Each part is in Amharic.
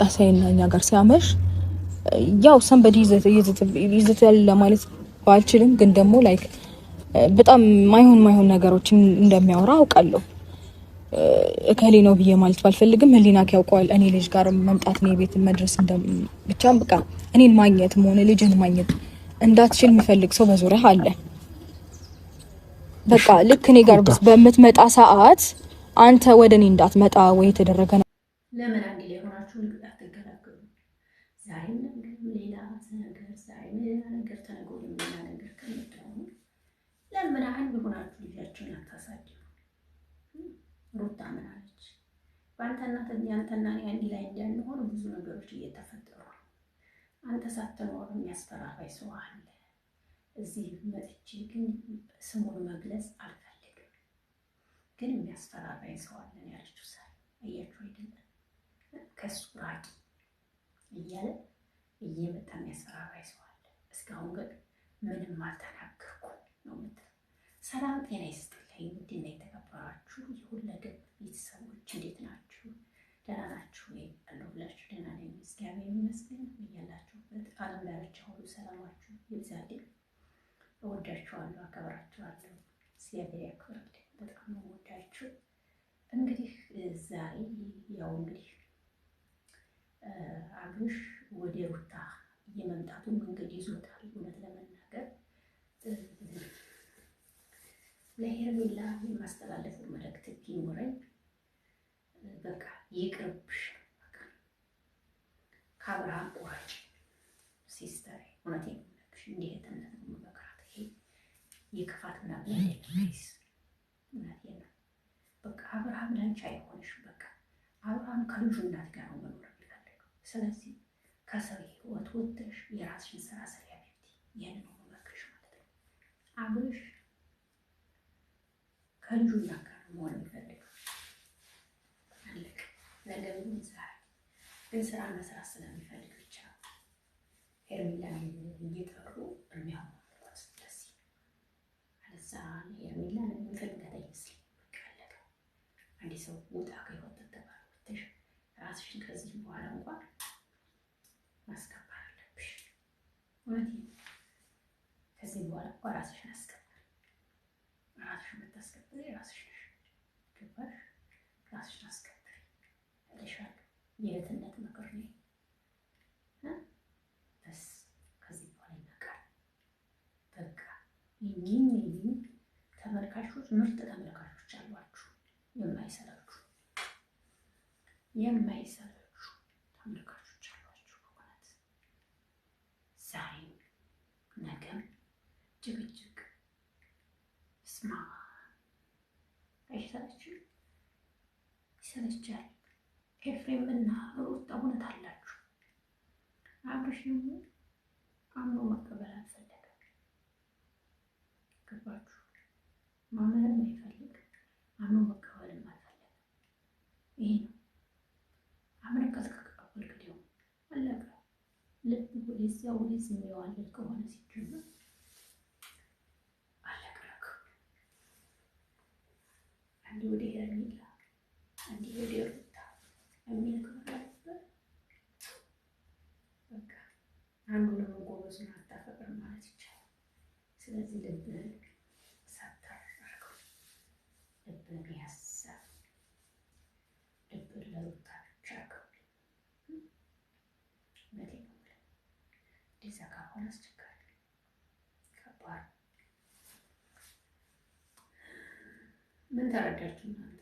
ሲያይና እኛ ጋር ሲያመሽ ያው somebody ይዘታል ለማለት ባልችልም ግን ደግሞ like በጣም ማይሆን ማይሆን ነገሮችን እንደሚያወራ አውቃለሁ። እከሌ ነው ብዬ ማለት ባልፈልግም ህሊናክ ያውቀዋል። እኔ ልጅ ጋር መምጣት ነው ቤት መድረስ ብቻ በቃ እኔን ማግኘትም ሆነ ልጅን ማግኘት እንዳትችል የሚፈልግ ሰው በዙሪያ አለ። በቃ ልክ እኔ ጋር በምትመጣ ሰዓት አንተ ወደ እኔ እንዳትመጣ ወይ የተደረገ ለምን አንድ ላይ ሆናችሁ አትገላገሉ? ዛሬም ሌላ ነገር፣ ዛሬም ሌላ ነገር፣ ተነገ ወዲያም ሌላ ነገር ከምትሆኑ ለምን አንድ ሆናችሁ ልጃችሁን አታሳድጉ? ሩታ ምን አለች? በአንተና ያንተና እኔ አንድ ላይ እንዳንሆን ብዙ ነገሮች እየተፈጠሩ ነው። አንተ ሳትኖር የሚያስፈራራኝ ሰው አለ። እዚህ መጥቼ ግን ስሙን መግለጽ አልፈልግም፣ ግን የሚያስፈራራኝ ሰው አለ ነው ያለችው። ዛሬ አያችሁ አይደለም? ከሱ ራቂ እያለ እየመጣ የሚያስፈራራኝ ሰው አለ። እስካሁን ግን ምንም አልተናገርኩም ነው የምትለው። ሰላም ጤና ይስጥልኝ። ውድና የተከበራችሁ የሁለገብ ቤተሰቦች እንዴት ናችሁ? ደህና ናችሁ ወይ? አለሁላችሁ። ደህና ነኝ፣ እግዚአብሔር ይመስገን። እያላችሁበት ዓለም ዳርቻ ሁሉ ሰላማችሁ ይብዛልኝ። እወዳችኋለሁ፣ አከብራችኋለሁ። እግዚአብሔር ያክብርልኝ። በጣም ነው የምወዳችሁ። እንግዲህ ዛሬ ያው እንግዲህ አብርሽ ወደ ሩታ የመምጣቱን መንገድ ይዞታል። እውነት ለመናገር ለሄርሜላ የማስተላለፈው መልእክት ቢኖረኝ በቃ ይቅርብሽ፣ በቃ ከአብርሃም ቁረጭ sister፣ እውነቴን ነው የምነግርሽ። እንዲህ እህትነት ነው የምመክራት። ይሄ የክፋት ምናምን አይደለም። እውነቴን ነው። በቃ አብርሃም ለአንቺ አይሆንሽም። በቃ አብርሃም ከልጁ እናት ጋር ነው መኖር የሚፈልገው። ስለዚህ ከሰው ህይወት ወጥተሽ የራስሽን ስራ ስሪ حبيبتي። ይህን ነው የምመክርሽ ማለት ነው። አብርሽ ከልጁ እናት ጋር ነው መሆን የሚፈልገው። አለቀ። ነገር ግን ግን ስራ መስራት ስለሚፈልግ ብቻ ሄርሜላን እየጠሩ የሚያሟሟት ለዚህ አለዛ ሄርሜላን የሚፈልጋት አይመስለኝም። በቃ አለቀ። አንድ ሰው ውጣ ከህይወት ተባለ ወጥተሽ ራስሽን ከዚህ በኋላ እንኳን ማስከበር አለብሽ። እውነቴን ነው። ከዚህ በኋላ እንኳን ራስሽን አስከብሪ። ራስሽን ብታስከብሪ ራስሽ ነሽ። ገባሽ? ራስሽን አስከብሪ እልሻለሁ። የእህትነት ምክር ነው። በስ ከዚህ በኋላ ይበቃል። በቃ የእኚህ ተመልካቾች ምርጥ ተመልካቾች አሏችሁ፣ የማይሰለቹ የማይሰለቹ ተመልካቾች አሏችሁ። በእውነት ዛሬም ነገም ጭቅጭቅ ስማ አይሰለችም? ይሰለቻል። ኤፍሬም እና ሩት እውነት አላችሁ። አብርሽ ደግሞ አምኖ መቀበል አልፈለገም። ገባችሁ? ማመንም አይፈልግ አምኖ መቀበልም አልፈለገም። ይሄ ነው አምነህ ካልተቀበልክ ደግሞ አለቀ። ልብ ወደዚያ ወደዚህ የሚዋልል ከሆነ ሲጀመር አለቀ። አንዴ ወደ ሄርሜላ አንዴ ወደ ሩታ የሚል ከሆነ በቃ አንዱንም ጎበዙን አታፈቅርም ማለት ይቻላል። ስለዚህ ልብህን ሰተር አድርገው፣ ልብህን ያሰብ ልብህን ለሩታ ብቻ አድርገው። እውነቴን ነው የምልህ። እንደዚያ ካልሆነ አስቸጋሪ ከባድ። ምን ተረዳችሁ እናንተ?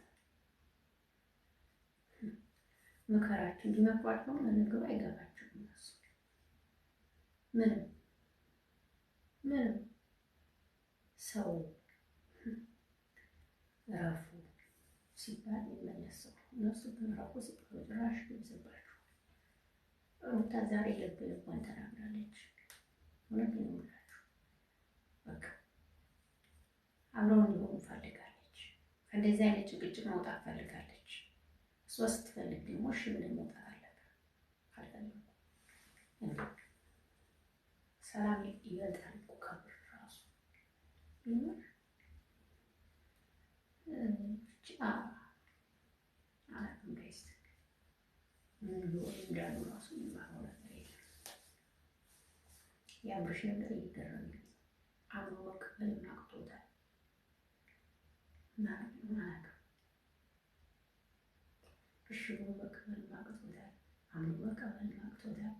ምከራችሁ እንዲመክሯቸው ለነገሩ አይገባቸውም እነሱ ምንም ምንም። ሰው ረፉ ሲባል የሚመለስ ሰው እነሱ ግን ረፉ ሲባሉ ጭራሽ ይብስባቸው። ሩታ ዛሬ ልብ ልቧን ተናግራለች። እውነት ነው የምላችሁ። በቃ አብረው እንዲሆኑ ፈልጋለች። ከእንደዚህ አይነት ጭቅጭቅ መውጣት ፈልጋለች። እሷ ስትፈልግ ደግሞ እሺ ብለን መውጣት አለብን። ካልፈለጉ ሰላም ይበልጣል እኮ ከብር ራሱ ይምር ብቻ አላውቅም guys ምን ሊሆን እንዳሉ። እያሉ ራሱ የሚማረው ነገር የለም። የአብርሽ ነገር እየገረመኝ ነው። አምኖ መቀበልም አቅቶታል። አላውቅም። እሺ ብሎ መቀበልም አቅቶታል። አምኖ መቀበልም አቅቶታል።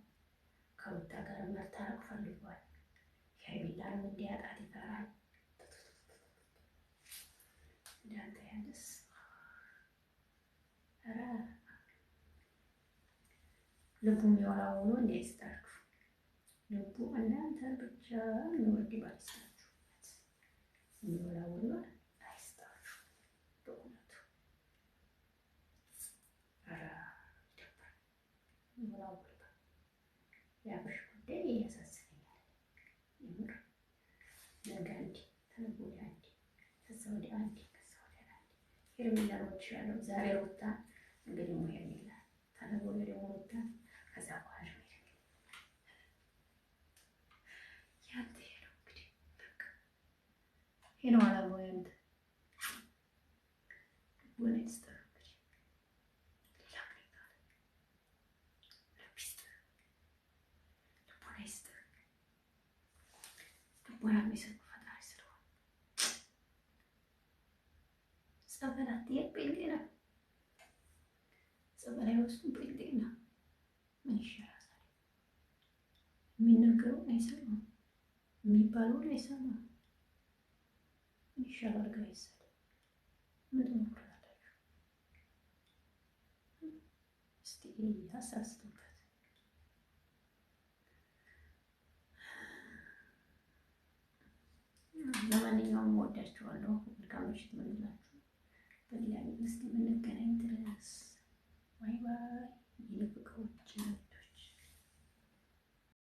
ከሩታ ጋር መታረቅ ፈልጓል። ሄርሜላንም እንዲያጣት ይፈራል። እንዳንተ ያለስ ኧረ ልቡ የሚወራው ሆኖ እንዳይስጣችሁ። ልቡ እናንተ ብቻ የሚወድ ባል ይስጣችሁ። የሚወራው ባል አይስጣችሁ። በእውነቱ ኧረ ይደብራል። የሚወራው ባል የአብርሽ ጉዳይ ያሳስበኛል። የምር ነገ አንዴ፣ ተነገ ወዲያ አንዴ፣ ከዛ ወዲያ አንዴ፣ ከዛ ወዲያ አንዴ። ሄርሜላ እወድሻለሁ ዛሬ ሩታ፣ ነገ ደግሞ ሄርሜላ፣ ተነገ ወዲያ ደግሞ ሩታ፣ ከዛ በኋላ ደግሞ ሄርሜላ። ያንተ ይሄ ነው እንግዲህ በቃ ይሄ ነው አላማው ያንተ። ልቦና ይስጥህ እንግዲህ ሌላ ምን ይባላል? ልብ ይስጥህ፣ ልቦና ይስጥህ። ልቦና የሚሰጥ ፈጣሪ ስለሆነ ጸበል አትሄድ ጴንጤ ነህ፣ ጸበል አይወስዱም ጴንጤ ነህ። ምን ይሻላል ታዲያ? የሚነገረውን አይሰማም፣ የሚባለውን አይሰማም። ምን ይሻላል? ግራ ይሰል ምን ትሞክራላችሁ? እስቲ ሀሳብ ስጡበት። ለማንኛውም እወዳችኋለሁ። መልካም ምሽት ምንላችሁ። በሌላ ቪዲዮ እስከምንገናኝ ድረስ።